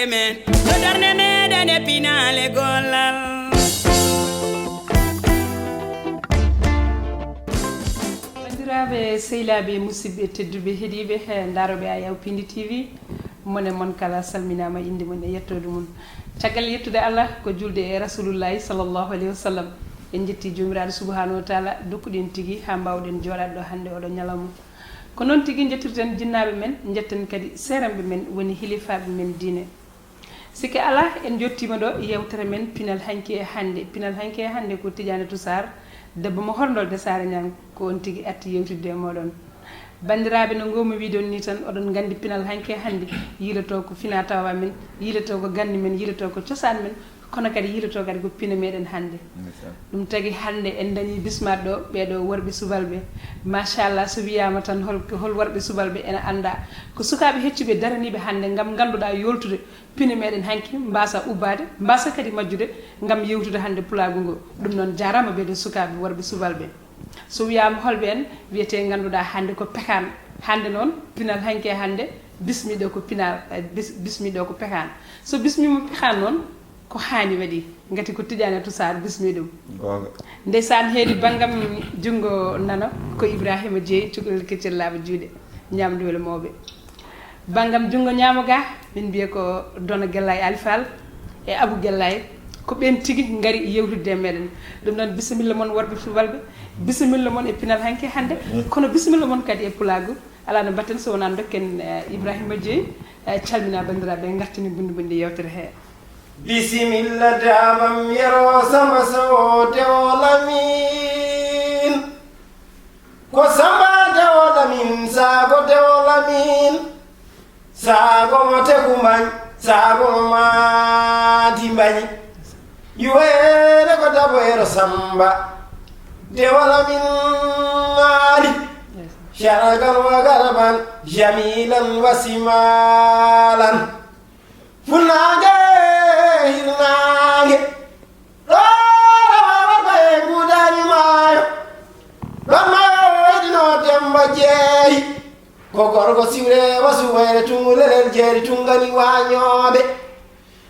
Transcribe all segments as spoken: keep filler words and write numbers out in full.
Men, ko darnde meɗen e pinaale gollal. Banndiraaɓe, sehilaaɓe, musidɓe tedduɓe, heɗiiɓe, eh, ndaarooɓe Ayaw Pindi T V, mon e mon kala salminaama, innde mum e yettoode mum. Caggal yettude Allah, ko julde e Rasulullahi sallallahu alayhi wa sallam. En njetti Joomiraaɗo subhanahu wa taala, dokkuɗen tigi haa mbaawɗen jooɗaade ɗo hannde oɗo ñalawma. Ko noon tigi njettirten jinnaaɓe men, njetten kadi seeranɓe men, woni hilifaaɓe men diine. Sikke alaa, en njottiima ɗo yewtere men pinal hanki e hannde. Pinal hanki e hannde ko Tidiane Toussar, debbo mo Horndolde Saare Ñang, ko oon tigi arti yewtidde e mooɗon. Banndiraaɓe, no ngoowmi wiide on nii tan, oɗon nganndi pinal hanki e hannde yiilotoo ko finaa-tawaa men, yiilotoo ko ganni men, yiilotoo ko cosaan men, kono kadi yiilotoo kadi ko pine meɗen hannde. Ndeysaan. Ɗum tagi hannde en dañii bismaaɓe ɗo, ɓee ɗo worɓe subalɓe. Machallah, so wiyaama tan hol, hol worɓe subalɓe ene anndaa. Ko sukaaɓe heccuɓe daraniiɓe hannde ngam ngannduɗaa yooltude pine meɗen hanki, mbaasa ubbaade, mbaasa kadi majjude ngam yewtude hannde pulaagu ngu. Ɗum noon jaaraama ɓee ɗo sukaaɓe worɓe subalɓe. So wiyaama holɓe en, wiyetee ngannduɗaa hannde ko pekaan. Hannde noon, pinal hanki e hannde, bismiiɗo ko pinal, eh, bis-, bismiiɗo ko pekaan. So bismiima pekaan noon, ko haani waɗi, ngati ko Tidiane Toussar bismi ɗum. Goonga. Ndeysaan, heedi banngam junngo nano ko Ibrahima Jeey, cukalel keccel laaɓa juuɗe, ñaamduwel mawɓe. Banngam junngo ñaamo ga, min mbiya ko Dona Gellay Ali Fall e Abu Gellay, ko ɓeen tigi ngari yewtidde e meɗen. Ɗum noon, bisimilla mon worɓe subalɓe, bisimilla mon e pinal hanki hannde, kono bisimilla mon kadi e pulaagu. Alaa no mbaɗten so wonaa ndokken, eh, Ibrahima Jeey, eh, calmina banndiraaɓe, ngartini bunndi bunndi yewtere he. Bisimilla daabam Yero Samba Sow Tewo Lamin. Ko Samba Tewo Lamin, saago Tewo Lamin. Saago mo Teku Mbañ, saago mo Maadi Mbañi. Yuweene ko Dabo Yero Samba. Tewo Lamin Maali. Sharqan wa garban, jamilan wa simalan. Funnaange, hirnaange. Ɗo rawa warɓe gudaani maayo. Ɗon maayo wayɗino Demba Jeeri. Ko gorko siwre wa suwayre tungu lelel jeeri tungani waañooɓe.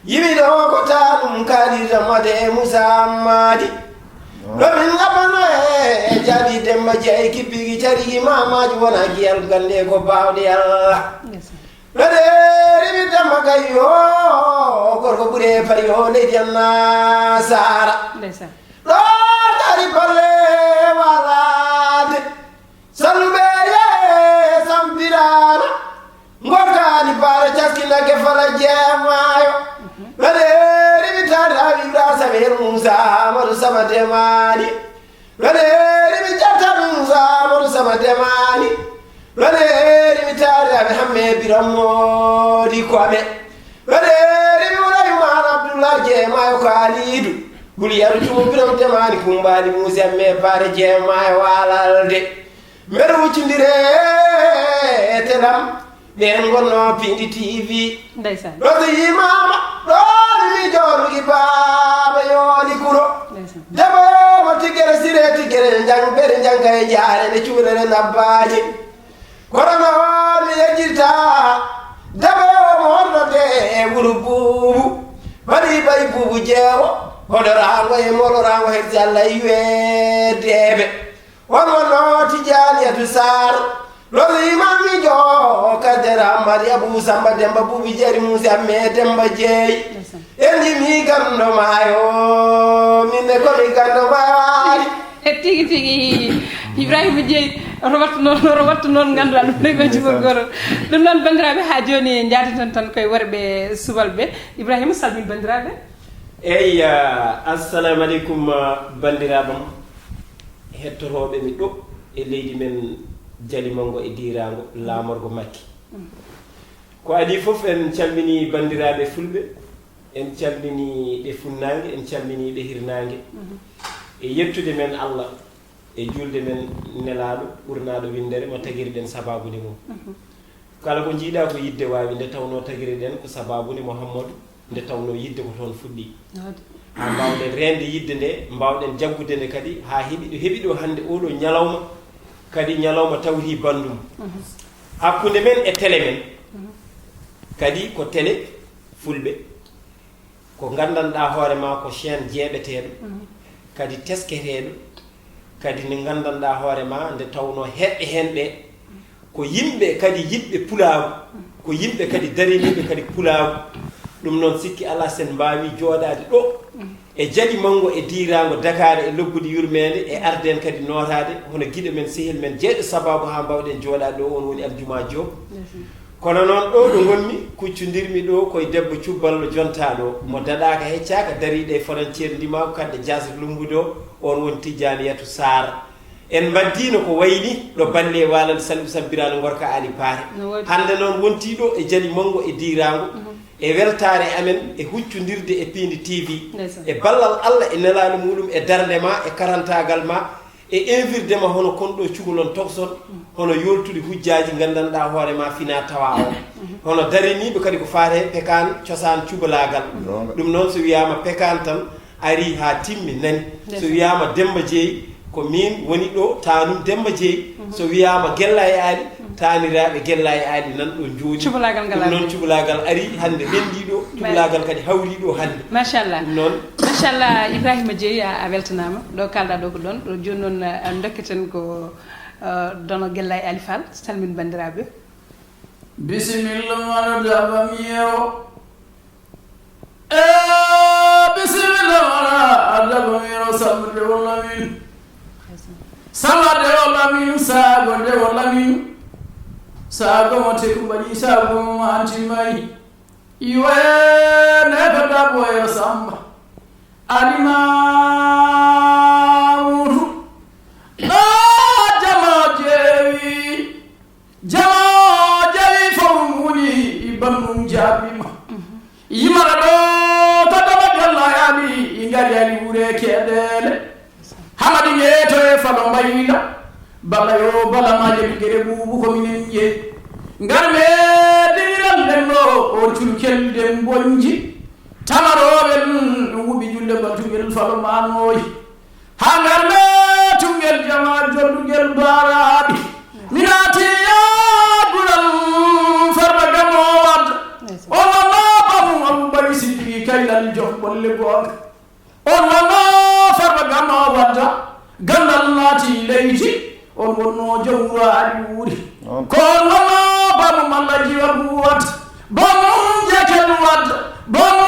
Yimi ɗo ko taanum kaalirta mode e Musa Ammadi. Ɗo min ngabbano e jaabi Demba Jeeri kippigi carigi mamaaji wona giyal gande ko baawɗe Allah. Ndeysaan. Ɗo ɗeeri mi Demba Gayo, gorko ɓure fari o leydi Annasaara. Ndeysaan. Ɗo dari balle walaade. Salluɓe ye sampiraana. Ngorkaani baara caskina gefala jeemaayo. Ɗo ɗeeri mi taari Awi Ibrahima Sameer Muusa Amadu Sama Demaani. Weleri mi jatta ɗum Amadou Sama Demaani. Weleri mi taari Aɓe Hamme Biram Moodi Kome. Weleri mi wona Yumar Abdullah Jeemaayo Kaalidu. Buli yaru cumu Biram Demaani Kumbaali Muuse Amme Baare Jeemaayo Waalalde. Mbeɗa huccindire e telam. Ɓeen ngonnoo Pindi T V. Ndeysaan. Ɗo so yimaama, ɗoon mi jooruki baaba yooli kuro. Ndeysaan. Debbo mo tigere sire tigere njang, ɓere njanga e jaare ne cuurere nabbaaji. Kono noon mi yejjirta, debbo mo honno de e wuro buubu. Mbaɗi bayi buubu jeewo, hoɗoraango e moloraango hersi Allah e weedeeɓe. On wonno Tijaaniyatu Saar, loolu imaam mi jo, Kadera Mari Abu Samba Demba Buubi Jari Muusa me Demba Jeey. Ndeysaan. En njimi ganndo maayo, min ne ko mi ganndo maayo waali. E tigi tigi, Ibrahima Jeey, oto wattu noon, oto wattu noon, ngannduɗaa ɗum ne ko juɓo Ndeysaan. Gooto. Ɗum noon, banndiraaɓe, haa jooni en njaadintan tan koye worɓe subalɓe. Ibrahima, salmin banndiraaɓe. Eyi, ah, assalamu aleykum, ah, banndiraaɓe am. Hettotooɓe mi ɗo e leydi men Jalimango e diiraango laamorgo Makki. Ko adii fof, en calminii banndiraaɓe fulɓe, en calminii ɓe funnaange, en calminii ɓe hirnaange. E yettude men Allah, e juulde men nelaaɗo, ɓurnaaɗo winndere, mo tagiri ɗen sabaabu nde mum. Kala ko njiiɗaa ko yiɗde waawi, nde tawnoo tagiri ɗen ko sabaabu nde Muhammadu, nde tawnoo yiɗde ko toon fuɗɗii. Waɗi. Haa mbaawɗen reende yiɗde nde, mbaawɗen jaggude nde kadi, haa heɓi ɗo, heɓi ɗo hannde ooɗoo ñalawma, kadi ñalawma tawti banndum. Hakkunde men e tele men, kadi ko tele Fulɓe, ko nganndanɗaa hoore ma ko chaîne jeeɓeteeɗo, kadi tesketeeɗo, kadi nde nganndanɗaa hoore ma nde tawnoo heɓɓe heen ɓe ko yimɓe kadi yiɗɓe pulaagu, ko yimɓe kadi dariniiɓe kadi pulaagu. Ɗum noon, sikki alaa, sen mbaawi jooɗaade ɗo e jali manngo e diiraango Dakar e lobbuɗi yurmeende e arde en kadi nootaade hono giɗo men, sehil men, jeyɗo sabaabu haa mbaawɗen jooɗaade ɗo, oon woni Aljumaa Joob. Kono noon, ɗo ɗo ngonmi, kuccondirmi ɗo ko e debbo cubballo jontaaɗo, mo daɗaaka heccaaka, dariiɗo e frontière Ndimaagu, Kande Jaas, Lumbudo, oon woni Tijjaaniyatu Saar. En mbaddino ko wayni ɗo balle Waalande Salɓi Sabbiraano Ngorka Aali Paare. No woodi. Hannde noon wontii ɗo e jali manngo e diiraango, e weltaare amen e huccondirde e Piindi T V, Ndeysaan. E ballal Allah e nelaaɗo muɗum e darnde ma e karantaagal ma, e invirde ma hono kon ɗo cukalon tokson, hono yoltude hujjaaji nganndanɗaa hoore ma fina tawa o. Hono dariniiɓe kadi ko faate pekaan cosaan cubalaagal. Goonga. Ɗum noon, so wiyaama pekaan tan, arii haa timmi, nani. So wiyaama Demmba Jeey, ko miin woni ɗo, taanum Demmba Jeey. So wiyaama Gella e Aali, taaniraaɓe Gella e Aali nan ɗo njooɗi. Cubalaagal ngal Ɗum noon, arii. Cubalaagal arii hannde, renndii ɗo, cubalaagal kadi hawrii ɗo hannde. Machallah. Ɗum noon. Machallah, Ibrahima Jeey, a, a weltanaama. Ɗo kaalɗaa ɗo ko ɗoon. Ɗo jooni noon, a, ndokketen ko, a, Dono Gella e Aali Fall, salmin banndiraaɓe. Bisimilla, wano daba mi yewo. Eh, bisimilla, wano daba mi yewo, Samba Dewo Lamin. Samba Dewo Lamin, Sago Dewo Lamin. Sago mo teku baji, sago mo anti mai. Iwe ne ko dabo yo Samba. Alimamutu. Ah, jama jewi. Jama jawi fof mum woni bannum jaabima. Yimata ɗo ko dama galla yani, i ngari yani wure keɗele. Hamadi yeto e falo mbayla. Bala yo bala maje gere bubu ko minen je. Ngar me diral den ɗo o culkel den bonji. Tamarowel wubi julde batugel falo manoy. Hangar me tungel jama jodugel barabi. Minati ya gural farba gamo wad. O wala bamu abu bari sidi kailal jox bolle gog. O wala farba gamo wad. Gandal nati leiti. On wonno jawraɗi wuuri. Ko on wonno bamu malla jiwa buwat. Bamu jekel wad. Bamu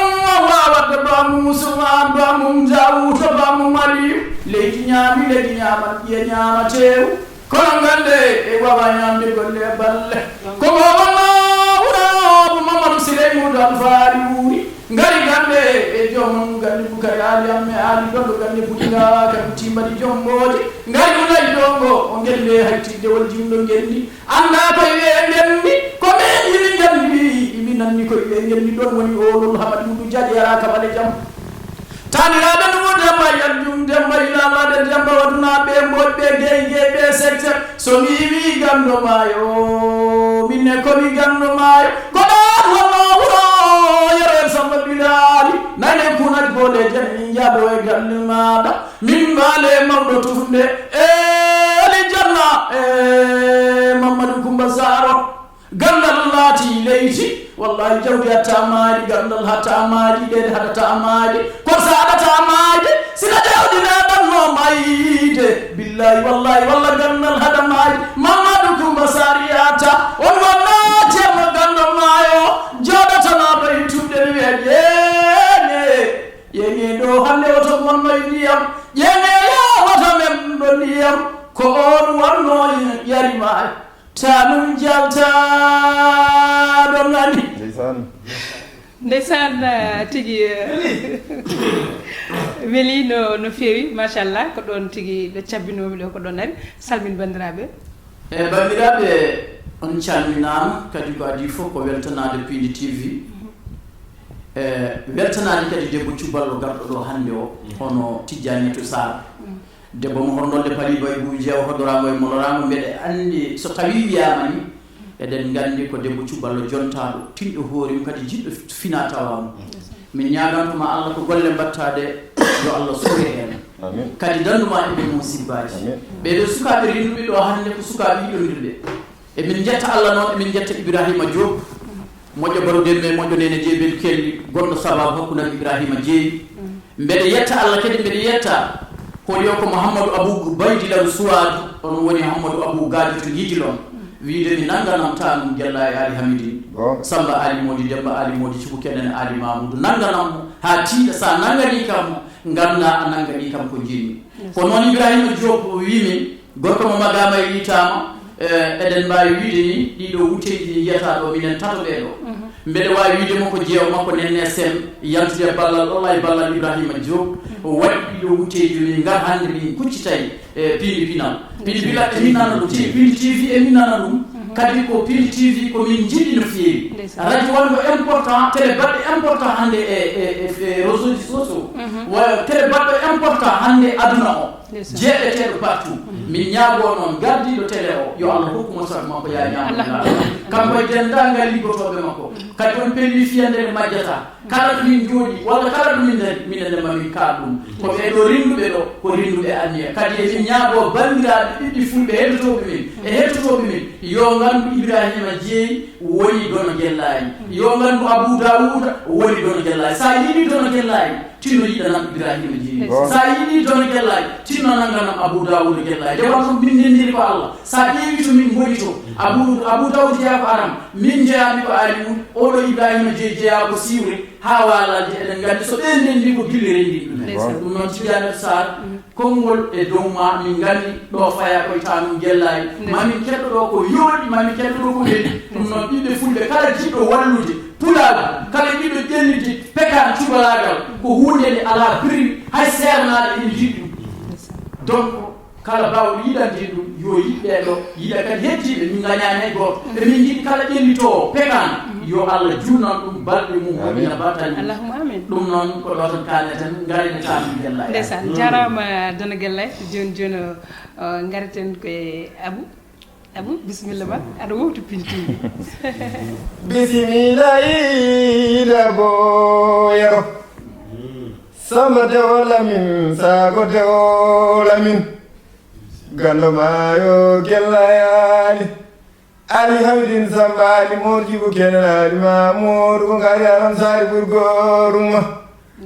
wawat. Bamu suwan. Bamu jawuto. Bamu maliyu. Leydi ñaami, leydi ñaama, ƴiye ñaama teewu. Kono ngande e wawa ñamde golle e balle. Ko mo wonno wuro bu Mamadou Siley Mudu Alfaari wuuri. Ngari gande e joomum gandi Bukari Ali Amme Ali Dondo gande Buɗinga kadi timbadi jomboje. Ngari mo nayi dongo o ngelle hay tiddewol jimɗo ngendi. Anda koye ɓe ngendi ko min yini ngendi. Imi nanni koye ɓe ngendi ɗon woni olol Hamadi Mudu Jaɗi ara kabale jam. Taniraɓe no Demba Yal Jum Demba Ilala de Demba Waduna ɓe Mboƴ ɓe Gey Gey ɓe Secteur. So mi wi gando maayo minne komi gando maayo. Ko ɗon wonno wuro yero en Samba Bilali. Nane kunat bole jami jabo e galle maɗa. Min mbaale mawɗo tufnde e Ali Janna e Mamadou Coumba Saro. Gandal laati leydi. Wallahi jawdi hatta maaji, gandal hatta maaji, ɗeɗe haɗata maaji. Ko saɗata maaji sila jawdi na ɗanno mayde. Billahi wallahi walla gandal haɗa maaji. Mamadou Coumba Saro yata on wonno ceerno gando maayo. Joɗatana ɓay tuɗɗen wiya ƴeeñe. Ƴeeñe ɗo hannde woto wonno e ndiyam. Ƴeeñe ya woto men ɗo ndiyam. Ko on wonno yari maayo. Tanum jalta ɗon nani. Ndeysaan. Ndeysaan, eh, tigi, eh, weli no, no feewi, machallah, ko ɗon tigi ɓe cabbinoomi ɗo, ko ɗon ari. Salmin banndiraaɓe. E banndiraaɓe, on calminaama, kadi ko adii fof ko weltanaade Piindi T V. E weltanaade kadi debbo cuballo garɗo ɗo hannde o, hono Tijjani to Saar. Debbo mo horndolde pali bayi buubi jeewo hodoraango e moloraango, mbeɗe anndi so tawi wiyaama ni, eɗen nganndi ko debbo cuballo jontaaɗo, tinɗo hoore mum, kadi jiɗɗo fina tawa mum. Min ñaaganto ma Allah ko golle mbattaade, yo Allah suure heen. Amin. Kadi dandu ma e ɓe musibbaaji. Amin. Ɓeɗo sukaaɓe rinduɓe ɗo hannde ko sukaaɓe yiɗondirɓe. Emin njetta Allah noon, emin njetta Ibrahima Diop. Moƴƴo Baro Dembe, moƴƴo Nene Jeey Belkel, gonɗo sababu hakkunde am Ibrahima Jeey. Mbeɗe yetta Allah kadi, mbeɗe yetta ko yo ko Mouhamadou Abou Baydi Law Suwaadu, on woni Mouhamadou Abou Gaajo to Giidilon. Wiide mi nannganam Taanum Gella e Ali Hamidin. Samba Ali Modi, Demba Ali Modi, Cuku Kenen Ali Mamoudou. Nannganam mo haa tiiɗa, sa nannganii kam mo, ngannda a nannganii kam ko njiɗmi. Ko noon Ibrahima Diop wiimi, gorko mo Magama e yitaama, eh, eɗen mbaawi wiide ni ɗiɗo wutteeji ɗi njiyata ɗo, minen tato ɓee ɗo. Mbeɗe waawi wiide mo ko jeewo makko Nenne S M, yantude e ballal ɗo e ballal Ibrahima Diop, o waɗi ɗiɗo wutteeji min ngar hannde min kuccitay e piindi pinal. Piindi pinal e min nana ɗum, ti-, piindi T V e min nana ɗum. Kadi ko piindi T V ko min njiɗi no feewi. Radio wongo important, télé baɗɗo important hannde e, e, e, e réseau ji sociaux. Wa-, télé baɗɗo important hannde aduna o. Jeeɗeteeɗo partout. Min ñaagoo noon gardiiɗo télé o, yo Allah hokku mo sago makko, yaa ñaamo. Allahumma. Kanko e denndaangal liggotooɓe makko. Kadi on pelli fiyande nde majjata. Kala ɗo min njooɗi, walla kala ɗo min ndari, minen ne ma min kaal ɗum. Ko ɓee ɗo rennduɓe ɗo, ko rennduɓe anniya. Kadi emin ñaagoo banndiraaɓe ɓiɓɓe fulɓe heɗotooɓe min, e heɗotooɓe min, yo nganndu Ibrahima Jeey woni Dono Gellaay. Yo nganndu Abou Daouda woni Dono Gellaay. Sa yiɗi Dono Gellaay, tinno yiɗanam Ibrahima Jeey. Sa yiɗi Dono Gellaay, tinno nannganam Abou Daouda Gellaay. Nde wonno min ndenndiri ko Allah. Sa ƴeewi to min ngoni to, Abou, Abou Daouda jeyaa ko Aram, min njeyaami ko Aliwun, oɗo Ibrahima Jeey jeyaa ko Siwre, haa Waalalde, eɗen nganndi so ɓeen ndenndi ko gilli renndini ɗumen. Ndeysaan. Ɗum noon Tidiane Sarr, konngol e dow ma, min nganndi ɗo fayaa koye Taanum Gellaay. Ndeysaan. Ma min keɗɗo ɗo ko yooɗi, ma min keɗɗo ɗo ko weli. Ɗum noon ɓiɓɓe fulɓe, kala jiɗɗo wallude Pulaagu, kala jiɗɗo ƴellitde pekaan cubalaagal, ko huunde nde alaa prix, hay seernaaɓe ene njiɗi ɗum. Donc, kala baawɗo yiɗande ɗum, yo yiɗ ɓee ɗo, yiɗa kadi heddiiɓe, min ngañaani hay gooto. Emin njiɗi kala ƴellitoowo pekaan, yo Allah juutnan ɗum balɗe mum, moƴƴina battane mum. Allahumma amin. Ɗum noon ko ɗo tan kaalneten, ngaren e Taanum Gellaay. Ndeysaan, jaaraama Dono Gellaay. Jooni jooni o, o, ngareten ko e Abou. Abou, bisimilla ma, aɗa wowti pinti. Bisimillahi, Dabo Yero. Samba Dewo Lamin, Sago Dewo Lamin. Gando Maayo Gellaay Ali. Ali Hamidin Samba Ali Mor Jibu Kenen Ali Mamour ko ngari Aram Sari Burgorum.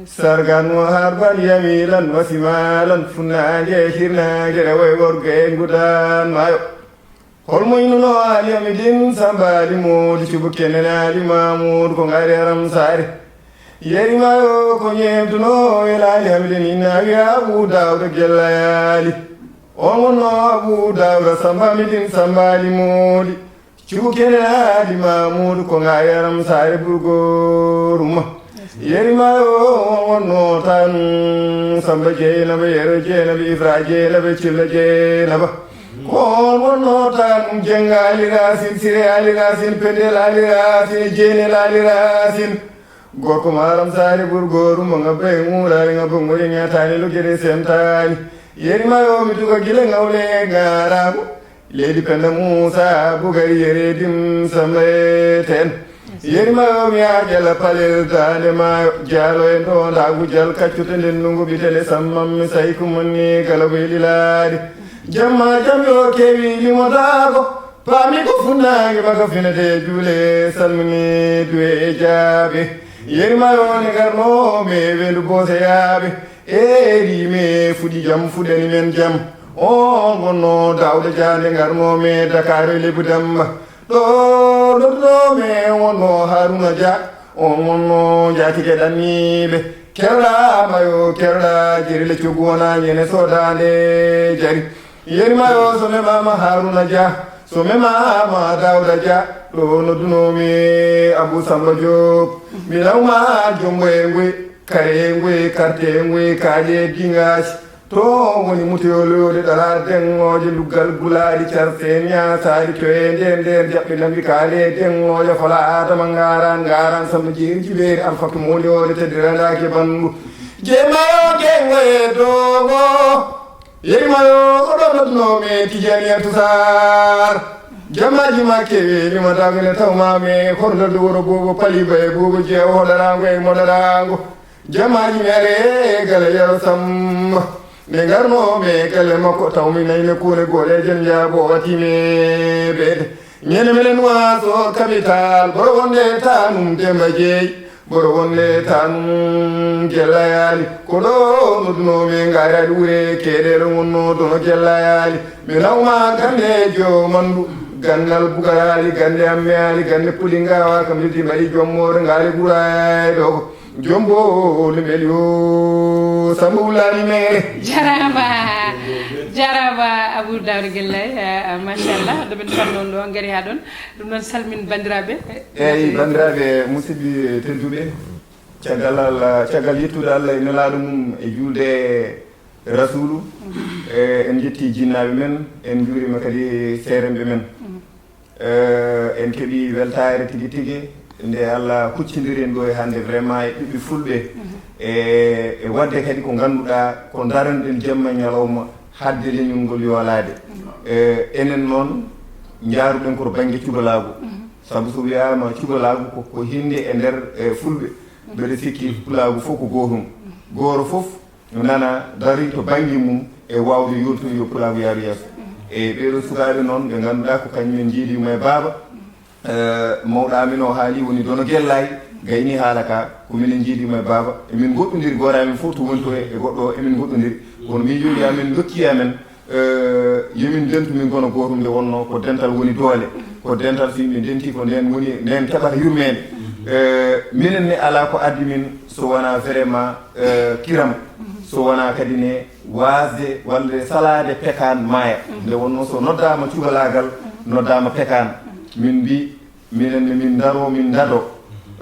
Sargan mo harban yamilan wasimalan funnaange hirnaange ɗe way worgo e ngudan maayo. Hol mo innuno Ali Hamidin Samba Ali Mor Jibu Kenen Ali Mamour ko ngari Aram Sari. Yeri maayo ko ñeemtuno welaali Hamidin inna wiya Abu Daawda Gellaay Ali. On wonno Abu Daawda Samba Hamidin Samba Ali Moodi. Cuukenenaali Mamuudu ko nga yaram saare burgoruma. Yeri maayo on wonno tan Samba Jeynaba, Yero Jeynaba, Ifra Jeynaba, Cilla Jeynaba. Ko on wonno tan Jenga Ali Rasin, Sire Ali Rasin, Pendel Ali Rasin, Jeynel Ali Rasin. Gorko maaram saare burgooru mo ngabba e ŋuuraari ngabba ngoye ŋaataani lugere sentaani. Yeri maayo mi tuga gila ŋawle ŋaaraango. Leydi Penda Muusa Bugari yere dim samreeten. Yeri maayo mi haa jala palel daande maayo jaalo e ndoondaagu jal kaccute nden nungu bitele sammam mi sayku monni gala weeli laari. Jamma jam yo kewi limotaako. Paami ko funnaange baka finete juule salmini duwe e jaabe. Yeri maayo ne ngarno me wendu boose yaabe. Eeri me fuɗi jam fuɗani men jam. O wonno Daawda Jaande ngarno me Dakar e Lebu Damba. Ɗo nodduno me wonno Haruna Dia. O wonno jaatike ɗanniiɓe. Kerɗa maayo kerɗa jeri le cogu wona ñene sodaande jari. Yeri maayo so memaama Haruna Dia, so memaama Daawda Dia, ɗo noddunomi Abou Samba Diop. Mi nawma jombo e ngoy, kare e ngoy, karte e ngoy, kaali e dingaasi. To woni mutoyoloyode ɗala denŋooje luggal gulaɗi carse ñaasaɗi coye nden nden jaɓɓe lambi kaali e denŋooje fola Adama ngaran ngaran Samba Jeeri Jibeeri Alfatu Mowli ode teddirandaki bandu. Jemayo gengo e dogo. Yeri maayo ko ɗo nodduno me Tijani Atu Saar. Jamaaji ma kewi lima dagane taw ma me hordo do woro bobo pali bay bobo je o hoɗaraango e moɗaraango. Jamaaji mi are gala yero samma. Me ngarno me gale makko taw mi nayne kune gole jen jabo wati me bede. Ñande menen waaso capital, boro wonde tanum Demba Jeey, boro wonde tanum Gella Yaali. Ko ɗo noddunoomi ngaaraade wure keeɗeɗo wonno dono Gella Yaali. Mi nawma gande jomandu, gandal bugaraali, gande amme aali, gande puli ngawa kam liddi mbaɗi jommoore ngaali ɓuraay ɗo ko. Jombo limbel yo Samba Wulani mere. Jarama. Jarama Abou Daouda Guellay, eh, machallah, ɗo ɓen fanno ɗo gari ha ɗon. Ɗum noon salmin bandiraɓe. Eyyi, bandiraɓe musidɓe tedduɓe, caggal Allah, caggal yettude Allah e nelaɗo mum e julde Rasulu, eh, en jetti jinnaɓe men, en juurima kadi seeremɓe men. Eh, en keɓi weltaare tigi tigi nde Allah huccindiri en ɗo e hannde vraiment e ɓiɓɓe fulɓe. E, e waɗde kadi ko ngannduɗaa ko ndaranɗen jemma e ñalawma hadde leñol ngol yoolaade. Eh, enen noon njaaruɗen ko to bannge cubalaagu. Sabu so wiyaama cubalaagu ko, ko hinnde e nder, eh, fulɓe. Mbeɗa sikki pulaagu fof ko gootum. Gooto fof nana darii to bannge mum e waawde yoltude yo pulaagu yaaru yeeso. E ɓeeɗo sukaaɓe noon ɓe ngannduɗaa ko kañum en njiidi yumma e baaba. Eh, mawɗo amin o haali woni Dono Gellay, gayni haala ka, ko minen njiidi yumma e baaba. Emin ngoɗɗondiri, gooto amin fof to woni to e, e goɗɗo o, emin ngoɗɗondiri. Kono miijooji amen ndokki amen, eh, yomin ndentu min ngona gootum nde wonno ko dental woni doole. Ko dental so yimɓe ndenti ko nden woni, nden keɓata yurmeende. Eh, minen ne alaa ko addi min so wonaa vraiment, eh, kiram, so wonaa kadi ne waasde walla salaade pekaan maaya. Nde wonno so noddaama cubalaagal, noddaama pekaan. Min mbi, minen ne min ndaro, min ndado.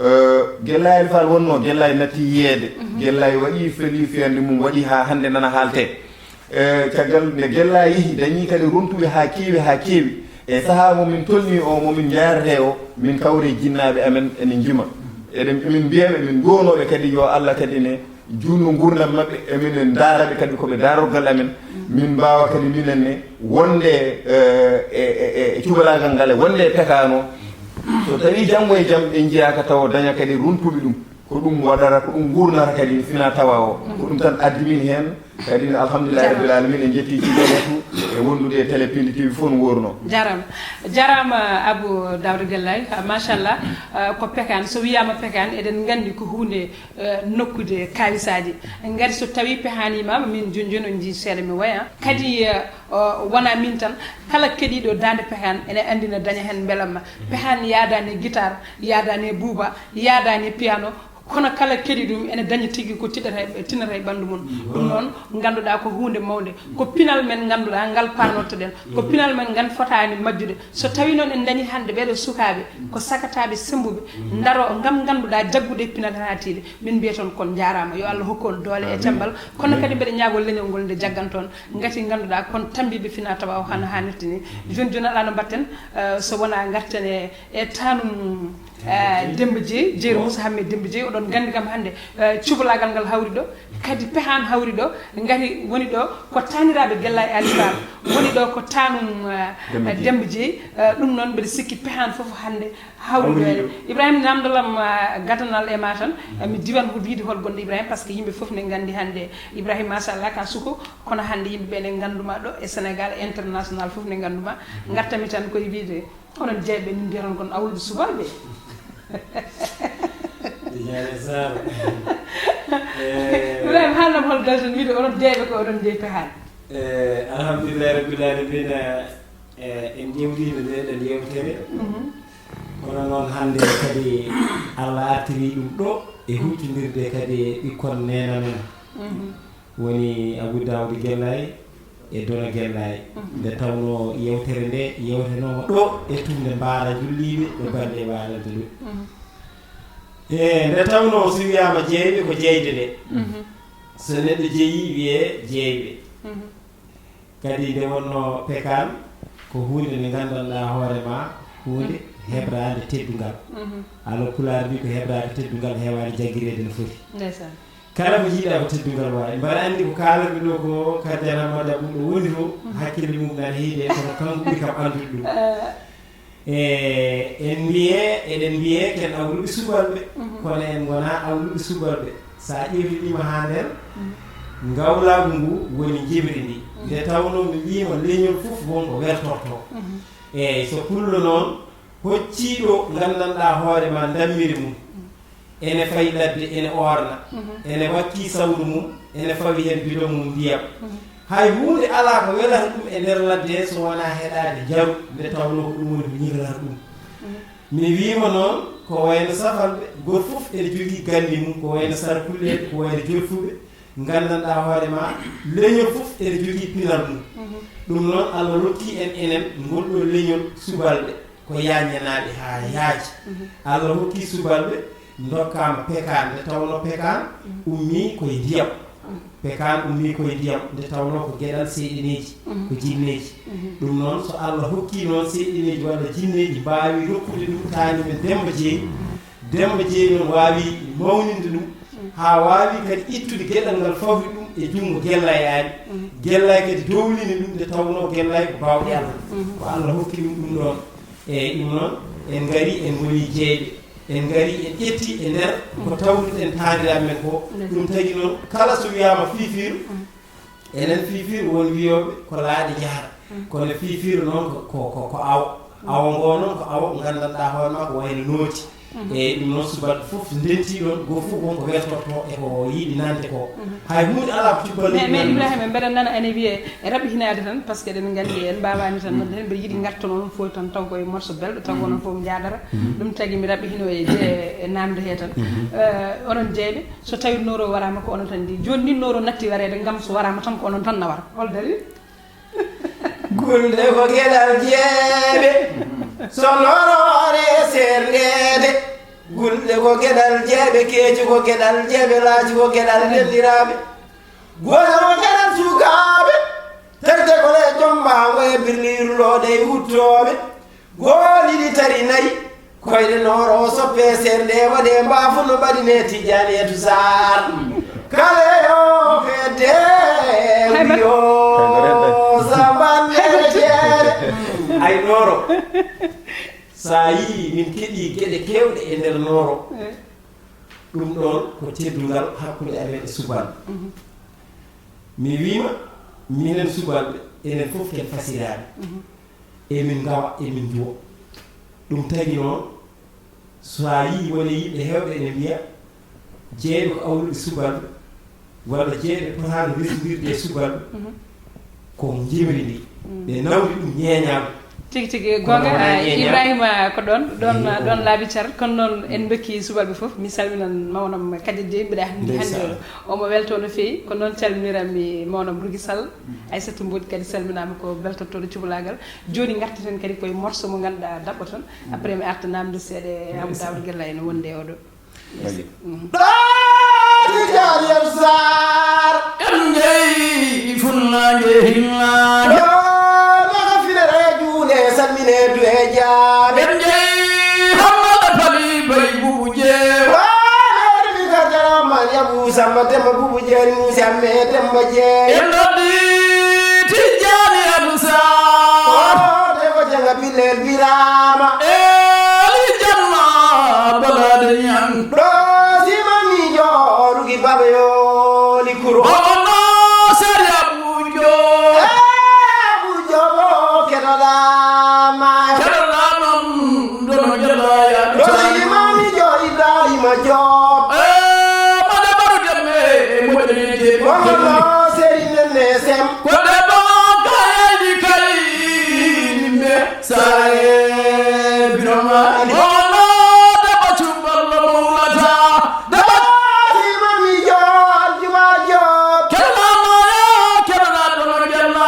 Eh, Gellay Fall wonno, Gellay natti yiyeede. Gellay waɗi feli fiyande mum, waɗi haa hannde nana haalte. E caggal nde Gellay yehi, dañi kadi rontuɓe haa keewi, haa keewi. E sahaa mo min tolni o, mo min njaarete o, min kawre jinnaaɓe amen ene njima. Eɗen, emin mbiya ɓe, emin nduwonoo ɓe kadi yo Allah kadi ne juutno nguurndam maɓɓe, emin ndaara ɓe kadi ko ɓe daarorgal amen. Min mbaawa kadi minen ne wonde, eh, e, e, e, e cubalaagal ngal e wonde e pekaan o. So tawii janngo e jam ɓe njiyaaka tawa daña kadi rontuɓe ɗum. Ko ɗum waɗata, ko ɗum nguurnata kadi fina tawa o. Ko ɗum tan addi min heen. Kadi ne, alhamdulillahi rabbil alamin, en jetti Ciidiyatou e wondude e télé Pindi T V fof no nguurno. Jarama. Jarama Abou Daouda Gellay. Ah, machallah. Ah, ko pekaan, so wiyama pekaan, eɗen nganndi ko huunde, eh, nokkude kawisaji. Ngati so tawi pehaan yimama, min joni joni on jii seeɗa mi waya. Kadi, eh, o, wona min tan, kala keɗiɗo Daande Pehaan ene anndi ne daña heen mbelamma. Pehaan yaadaani e guitare, yaadaani e buuba, yaadaani e piano, kono kala keɗi ɗum ene dañi tigi ko tiɗata e, tinnata e ɓanndu mum. Ɗum noon, ngannduɗaa ko huunde mawnde. Ko pinal men ngannduɗaa ngal panortoɗen. Ko pinal men ngal fotaani majjude. So tawii noon en dañii hannde ɓeeɗo sukaaɓe, ko sakataaɓe semmbuɓe, ndaro ngam ngannduɗaa jaggude e pinal haa tiiɗi. Min mbiya toon kon njaaraama. Yo Allah hokku on doole e cemmbal. Kono kadi mbeɗa ñaagoo leñol ngol nde jagganton. Ngati ngannduɗaa kon tammbiiɓe fina tawa o hano haanirta ni. Jooni jooni alaa no mbaɗten, eh, so wonaa ngarten e, e taanum, eh, Demba Jeey, Jeeri Moussa Hammet Demba Jeey, oɗon nganndi kam hannde, eh, cubalaagal ngal hawri ɗo, kadi pehaan hawri ɗo, ngati woni ɗo ko taaniraaɓe Gellay Ali Fall, woni ɗo ko taanum, eh, Demba Jeey. Demba Jeey. Eh, ɗum noon mbeɗa sikki pehaan fof hannde hawri ɗo. Hawri ɗo. Ibrahima namdolam, ah, gadanal e ma tan. Ah, mi diwan ko wiide hol gonɗo Ibrahima, par ce que yimɓe fof ne nganndi hannde Ibrahima, machallah, ka suko, kono hannde yimɓe ɓe ne ngannduma ɗo e Sénégal, international fof ne ngannduma. Ngartami tan koye wiide, onon jeeɓe, min mbiyatan kon awluɓe subalɓe. Ibrahima, haalnam hol dalton wiide onon jeeɓe ko oɗon jeeyi pehaan. Eh, alhamdulillahi rabbil alamin, eh, en ƴewdiino nde ɗon yewtere. Mhm. Kono noon hannde kadi Allah artiri ɗum ɗo e huccondirde kadi e ɓikkon neena men. Mhm. Woni Abou Daouda Gellay e Dono Gellay. Mhm. Nde tawnoo yewtere nde yewtenooma ɗo e tunnde Mbaara Njulliiɓe, ɗo Balde Waalante ɗo. Mhm. E nde tawnoo so wiyaama jeeyɓe ko jeyde nde. Mhm. So neɗɗo jeyi wiyee jeeyɓe. Mhm. Kadi nde wonno pekaan ko huunde nde nganndanɗaa hoore ma, huunde hebraande teddungal. Mhm. Alaa, Pulaar mbi ko hebraaka teddungal heewaani jaggireede no foti. Ndeysaan. Kala ko njiiɗaa ko teddungal waawi. Mbaɗa anndi ko kaalanmi ɗo ko Kadian Amadou Abou ɗo woni to, hakkille mum nana heedi e kono kanko ɓuri kam anndude ɗum. Eh. E en mbiyee, eɗen mbiyee ken awluɓe subalɓe, mhm, kono en ngonaa awluɓe subalɓe. So a ƴeewtiima haa nder, mhm, Ngawlaagu ngu woni njimri ndi. Nde tawnoo mi wiima leñol fof won ko weltortoo. Eeyi, so pullo noon hocciiɗo nganndanɗaa hoore ma ndammiri mum, ene fayi ladde, ene oorna, ene wakkii sawru mum, ene fawi heen bidon mum ndiyam. Hay huunde alaa ko welata ɗum e nder ladde he so wonaa heɗaade njaru, nde tawnoo ko ɗum woni ko ñigrata ɗum. Mi wiima noon, ko wayno safalɓe, gooto fof ene jogii ganni mum, ko wayno sarkulleeɓe, ko wayno jolfuɓe, nganndanɗaa hoore ma, leñol fof ene jogii pinal mum. Ɗum noon, Allah rokkii en enen ngol ɗoo leñol subalɓe, ko yaaññanaaɓe haa yaaji. Allah hokkii subalɓe, ndokkaama pekaan, nde tawnoo pekaan ummii koye ndiyam. Pekaan ummii koye ndiyam, nde tawnoo ko geɗal seyɗineeji, ko jinneeji. Ɗum noon, so Allah hokkii noon seyɗineeji walla jinneeji mbaawi rokkude ɗum taani men Demba Jeey, Demba Jeey noon waawi mawninde ɗum, haa waawi kadi ittude geɗal ngal fawri ɗum e junngo Gellay Aali. Gellay kadi dowlini ɗum, nde tawnoo Gellay ko baawɗe Allah. Ko Allah hokki ɗum ɗum ɗoon. Eeyi, ɗum noon, en ngarii, en ngonii jeyɓe, en ngarii, en ƴettii e nder ko tawruɗen taaniraaɓe men ko. Ɗum tagi noon, kala so wiyaama fiifiiru, enen fiifiiru won wiyooɓe ko laaɗe njahata. Kono fiifiiru noon ko, ko, ko, ko awo. Awo ngoo noon ko awo nganndanɗaa hoore maa ko wayno nooti. Eeyi, ɗum noon, subalɓe fof ndentii ɗoon, gooto fof won ko weltortoo e ko yiɗi nande ko. Hay huunde alaa ko cuballo. Mais, mais Ibrahima, mbeɗa nana ene wiyee e raɓɓitinaade tan, par ce que eɗen nganndi en mbaawaani tan, wonde heen mbeɗa yiɗi ngarton onon fof tan, taw ko e morso belɗo, taw ko onon fof njaadara. Ɗum tagi mi raɓɓitino e je-, e naamnde hee tan. Eh, onon jeyɓe, so tawii Nooro waraama ko onon tan ndi. Jooni ni Nooro natti wareede, ngam so waraama tan ko onon tan nawata. Hol dalil? Gulde ko geɗal jeeɓe, so loroore e seerndeede. Gulde ko geɗal jeeɓe, keeci ko geɗal jeeɓe, laaci ko geɗal denndiraaɓe. Gooƴa ko geɗal sukaaɓe, tagde ko le jombaango e birliiru looɗe e wuttooɓe. Gooli ɗi tari nayi, koyɗe Nooro o soppe seernde waɗe mbaafu no mbaɗine Tijjaaniyatu Saar. Kala yo hedde wiyo sabanne jeere. Ay Nooro, so a yii min keɗii geɗe keewɗe e nder Nooro, ɗum ɗoon ko teddungal hakkunde amen e subalɓe. Mi wiima, minen subalɓe, enen fof ken fasiraaɓe. Emin ngawa, emin nduwa. Ɗum tagi noon, so a yii won e yimɓe heewɓe ene mbiya, jeyɓe ko awruɓe subalɓe, walla jeyɓe potaani resondirde e subalɓe, ko njimri ndi. Ɓe nawri ɗum ñeeñaagu. Tigi tigi, kono goonga, wonaa ah, ñeeñaagu. Ibrahima ko ɗoon, ɗoon, eeyi, ɗoon laabi car, kono noon en ndokki subalɓe fof. Mi salminan mawnam Kadi Jeey, mbiɗa anndi hannde o, omo weltoo no feewi. Ko noon calminiranmi mawnam Rugi Sall. Aysatu Mbodj kadi salminaama ko beltottooɗo cubalaagal. Jooni ngartaten kadi koye morso mo ngannduɗaa daɓɓoton. Après mi arta naamnde seeɗa e Amadou Daouda Gellay no wondi e oɗo. Ɗo Tijjaaniyatu Saar. En njeyi funnaange hinnaange. Ɗo maka finere juule salmine duwe jaabe. En njeyi Hammada Fali Bay Bubu Jeewa. Wa meri mi ka jara man ya bu samba temba bubu jeri musi amme temba jeri. En noddi Tijjaaniyatu Saar. O de ko janga bilel birama. Eli janna balade ñan. Ɗo sima mi joorugi babe yo likuro. Omo no sariya bujo. Eh, bujo bo keɗoɗa ma. Keɗoɗa non dono jela ya. Ɗo sima mi jo Ibrahima Joop. Eh, mada baru demme, mo denne je. Omo no seri nenne sem. Ko debbo kaydi kaydi me. Saare Birama. Wala daba cubbal mawlata. Daba. Imam mi jool juma jool. Kela maya, kela na dono jalla.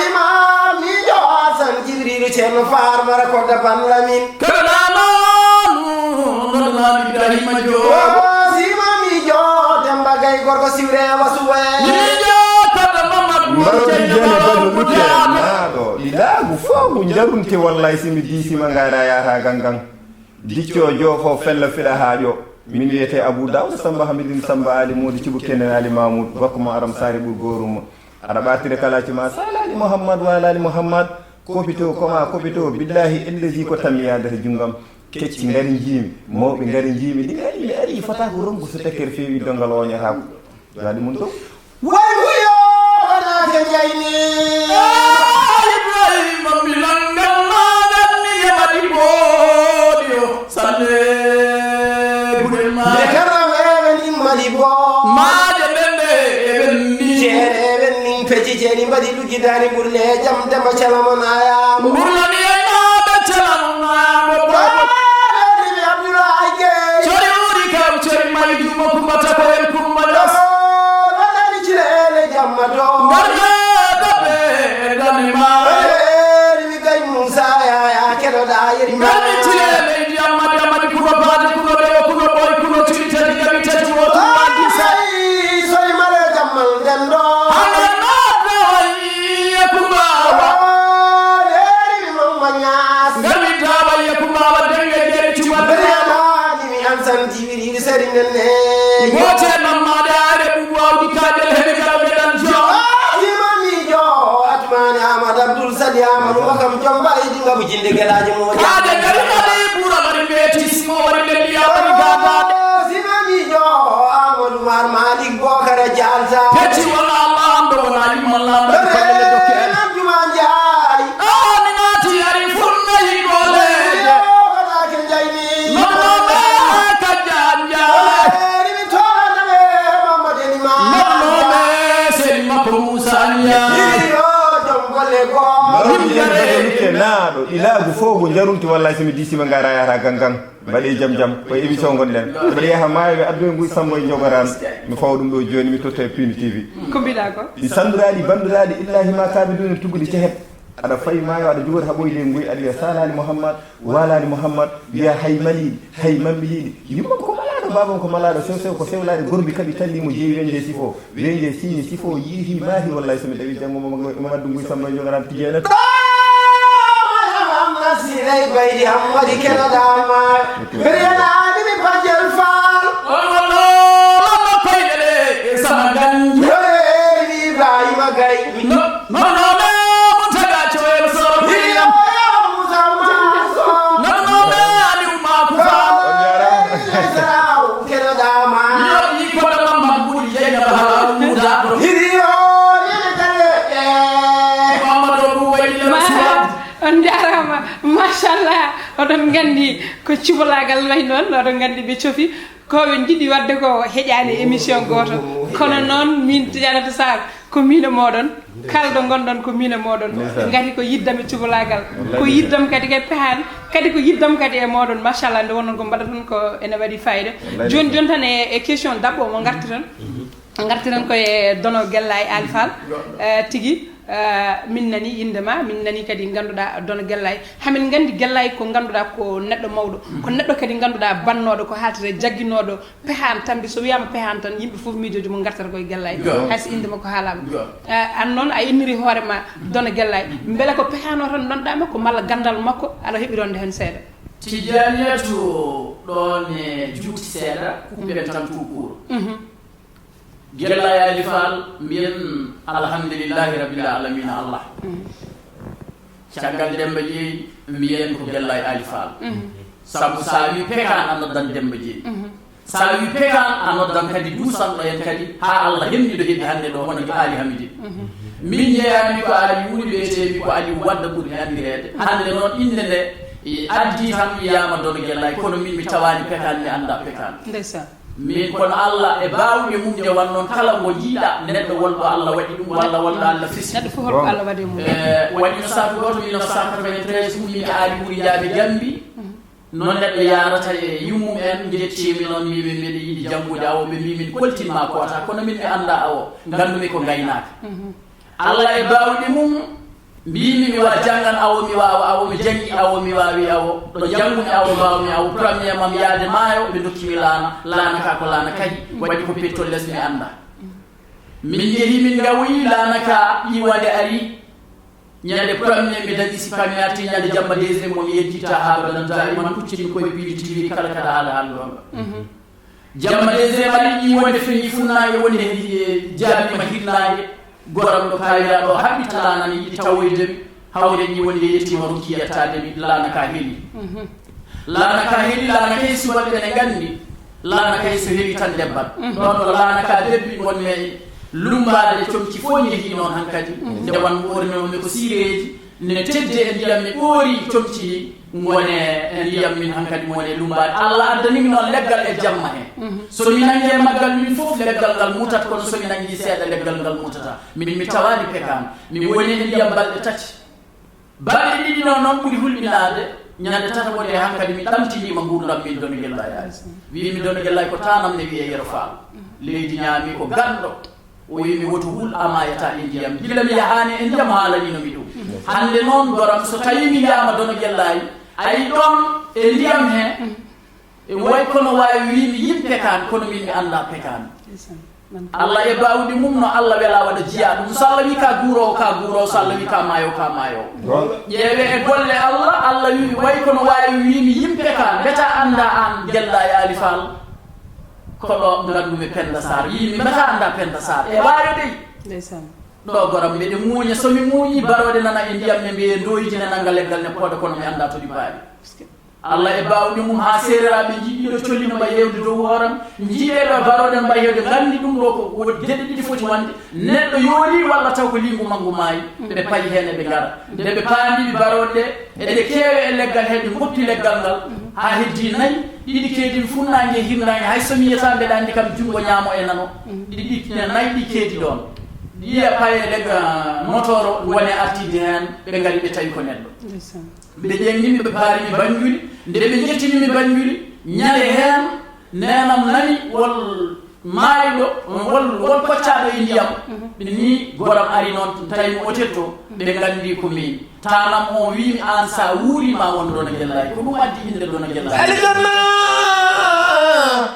Imam mi jool san Jibril Ceerno Faar Mara Kodda Ban Lamin. Kela na manu, dono na Ibrahima jool. Imam mi jool Demba Gay Gorko Siwre Wasuwe. Mi jool Kodda Mamadu. Mbaroɗi jeene balɗe ɗuɗɗe. Naaɗo, ɗi laagu fof ngu njarunte, wallay, si mi diisima, ngayra yaata gangan. Dicco joofo fella fiɗa haaƴo. Min wiyete Abou Daouda Samba Hamidine Samba Ali Mody Thioub Kennel Ali Mamoud, bakko mo Aram Sari ɓur goorum mo. Aɗa ɓartire kalaci ma, Sala Ali Mouhammad, Wala Ali Mouhammad, kopito, koma kopito, billahi, ellezi ko tammi yaadata junngam. Kecci ngari njiimi, mawɓe ngari njiimi, ɗi ngari mi ari, fota ko rongu so tekkere feewi, donngal o ñataako. Waɗi mum ɗum. Way huyo wona ke jayni. Ibrahima, mi langal ma ganni e mbaɗi boɗi o. Salle gure ma. Nde kala wewe nin mbaɗi bo. Maaje ɓen ɗe e ɓen ni. Ceere e ɓen nin peji ceeni mbaɗi lugidani ɓurle e jam dema calamon ayamo. Ɓurlani e ma ɓe calamon ayamo. Baɗani mi Abdoulaye Gueye. Cori wuri kam cori may jumo kumbata ko en kumba das. Waɗani cilele jamma to. Mbarɗa daɓɓe e dame ma. Eri mi gay Moussa Yaya keɗoɗa yeri ma. Mbarɗi cilele jamma jamma ɗi kuno baade kuno ɗewo kuno ɓoy kuno cili tati gaɓi tati o tuma disa. Soy mare jammal nden ɗo. Hande nadda wayi e kumba wa. Eri mi Mamma Niass. Ngarmi dawa e kumba wa denge jeri cuwa. Bari alani mi an santi. Jiwiri seri nenne. Gote nammaade are ɓuɓu awdi kaƴel heɓi kala ɓe ɗan jo. Jimamijo Atmani Ahmad Abdul Sadi Ahmad Wakam Jomba idi ngabu jinde gelaji mo. Kaade ngari mari ɓura mari mbeti simo wari ɓe mbiya wari gadaade. Jimamijo Ahmad Umar Malik Bokara Jalta. Peti wona Allah amɗo wona yumma lamɗo ko fadde le dokke en. Juma Njaay. Ani naati ari funna yigoleje. Nonnoɓe ka janja. Nonnoɓe seni makko Musa Anya. Naaɗo ilaagu fof ko jarunti wallahi so mi diisima ngara yahata gangan. Mbaɗe jam jam ko émission gonɗen. Mbaɗe yaha maayo ɓe addoye nguy sambo e jogoran. Mi fawa ɗum ɗo joni mi totta e Pini T V. Ko mbiɗa ko? Ɗi sanduraɗi banduraɗi illahi ma kaɓe duni tuggude cehet. Aɗa fayi maayo aɗa jogori haɓoyde e ngoy aɗa wiya salani Mouhammad walani Mouhammad wiya hay maliɗi hay mambiliɗi yummam ko malaɗo babam ko malaɗo sew sew ko sewlaɗe gorbi kaɓi talli mo jeeyi wende sifo wende siñi sifo yiihi maahi wallay somi ɗawi janngo mamadou nguy samba jogaran tijene. Siray baydi hammadi keɗoɗama riyanani mi bajel fal. Koyɗele sama ganji. Ibrahima gay. No, no, no, no, Mountaga Coel Soro. Hiyo, ya Musa Maso. No, no, no, Aliou Makou Fall. Israel, keɗoɗama. Yo, yi ko da mamma buri jeyna ba hala muda. Hiyo, ni kare. Mamadou Boubaye Lamsoua. On jarama, machallah. Oɗon gandi ko cubalagal way noon, oɗon gandi ɓe cofi. Ko ɓe jiɗi wadde ko heƴani émission goto. Kono noon min Tidianata Sarr ko min e moɗon. Kalɗo gonɗon ko min e moɗon. Ngati ko yiddam e cubalagal. Ko yiddam kadi e pehan. Kadi ko yiddam kadi e moɗon. Machallah nde wonnon ko mbaɗaton ko ene waɗi fayida. Joni joni tan e e question daɓɓo mo gartiton. Gartiton ko e Dono Gellay Ali Fall. Eh, tigi. Eh, min nani innde ma, min nani kadi ngannduɗaa Dono Gellay. Hamin nganndi Gellay ko ngannduɗaa ko neɗɗo mawɗo, ko neɗɗo kadi ngannduɗaa bannooɗo, ko haaltata jagginooɗo pehaan tambi. So wiyaama pehaan tan yimɓe fof miijooji mum ngartata koye Gellay. Hay so innde makko haalaama. Eh, aan noon a inniri hoore ma Dono Gellay. Mbele ko pehaan o tan nannduɗaa makko malla ganndal makko aɗa heɓi ronde heen seeɗa? Tijaniyatu ɗoon e juuti seeɗa kuppen tan tuukuuro. Gellay Ali Fall mbiyen alhamdulillahi rabbil alamina Allah. Caggal Demba Jeeyi mbiyen ko Gellay Ali Fall. Sabu sa wi pekaan a noddan Demba Jeeyi. Sa wi pekaan a noddan kadi duusanɗo en kadi ha Allah hemni ɗo heɓi hannde ɗo hono Ali Hamidine. Min jeeyami ko Ali wuri wiyetemi ko Ali Wadda ɓuri anndireede. Hannde noon innde nde addi tan wiyama Dono Gellay kono min mi tawani pekaan mi annda pekaan. Min kono Allah e baawɗe mum nde wan noon kala ngo jiiɗa neɗɗo wonɗo Allah waɗi ɗum walla wonɗo Allah fisi. Neɗɗo fof holko Allah waɗi e mum. Eh, waɗino saatu gooto mille neuf cent quatre-vingt-treize ummimi aali ɓuri jaaɓe jambi no neɗɗo yarata e yummum en jettimi noon mbimin mbiɗa yiɗi janngude awo ɓe mbimin koltinma koota kono min mi annda awo ngandumi ko gaynaka. Allah e baawɗe mum mbimi mi wa janngan awo mi waawa awo mi janngi awo mi waawi awo ɗo janngumi awo mbaawmi awo premier mam yaade maayo ɓe dokkimi laana. Laana ka ko laana kahi waɗi ko pettol les mi annda. Min njehi min ngawoyi laana ka ƴiwande ari. Ñande premier mi dañi si kami arti ñande jamma deuxième mo mi yejjitta ha badan daiman kuccini koye piiji tiwiri kala kada haala haalɗo. Jamma deuxième ari ƴi wonde feñi funnaange wonde heɗi e jaabima hirnaange goram ɗo kaawiraɗo haɓɓi talaanani yiɗi tawoydemi hawre ƴi wonde yettima rokki yettademi laana ka heeli. Laana ka heeli laana kay subalɓe ne nganndi. Laana kay so heeli tan debban ɗon ɗo laana ka debbi gonmi Lummbaade comci fof njehii noon hankadi, nde wan ɓoornoomi ko siireeji, ne tedde e ndiyam mi ɓoori comci ɗi, ngone e ndiyam min hankadi mi woni e lummbaade. Allah addani mi noon leggal e jamma he. So mi nanngi e maggal min fof, leggal ngal mutat, kono so mi nanngi seeɗa, leggal ngal mutata. Min mi tawaani pekaan, mi woni e ndiyam balɗe tati. Balɗe ɗiɗi noon, noon ɓuri hulɓinaade. Ñande tataɓo nde hankadi mi ɗamtiniima nguurndam min Dono Gellay. Wiimi Dono Gellay ko taanam ne wiyee Yero Faal. Leydi ñaami ko ganndo. O wiimi woto hul a maayataa e ndiyam. Gila mi yahaani e ndiyam haalaniino mi ɗum. Hannde noon goram so tawii mi wiyaama Dono Gellay, ay ɗoon e ndiyam he. E way kono waawi wiimi yim pekaan, kono min mi anndaa pekaan. Allah e baawɗe mum no Allah welaa waɗa jiyaa ɗum. So Allah wi ka guuroowo, ka guuroowo. So Allah wi ka maayoowo, ka maayoowo. Ƴeewe e golle Allah, Allah wi way kono waawi wiimi yim pekaan. Mbeta anndaa aan Gellay Ali Faal? Ko ɗo nganndu-mi Pennda Saar. Wiimi mbeta anndaa Pennda Saar? E waayo dey. Ɗo goram mbeɗe muuña, so mi muuñi, barooɗe nana e ndiyam ne mbiyee ndooyiji ne nannga leggal ne pooda, kono mi anndaa to ɗi mbaawi. Allah e baawɗe mum, haa seereraaɓe njiɗi ɗo colli no mbayi hewde dow hooram, njiɗe ɗo barooɗe no mbayi hewde, nganndi ɗum ɗo ko wo-, geɗe ɗiɗi foti wonde, neɗɗo yooli walla taw ko liingu manngu maayi, ɓe payi heen eɓe ngara. Nde ɓe paandi ɓe barooɗe ɗe, eɗe keewe e leggal he, ɓe ngoppi leggal ngal, haa heddii nayi, ɗiɗi keedi funnaange e hirnaange, hay so mi yiyataa mbeɗa anndi kam junngo ñaamo e nano, ɗiɗi ne nayi ɗi keedi ɗoon. Ɗiya paye leggal motoro wone artiide heen, ɓe ngari ɓe tawi ko neɗɗo. Ɓe ƴeeŋni mi, ɓe paari mi Banjuli. Nde ɓe njettini mi Banjuli, ñande heen, neenam nani wol maayɗo, wol, wol koccaaɗo e ndiyam. Ɓe ni goram ari noon, tawi mo otel to, ɓe nganndi ko min. Taanam o wiimi, aan sa wuuri ma won Dono Gellay. Ko ɗum addi innde Dono Gellay. Alijanna,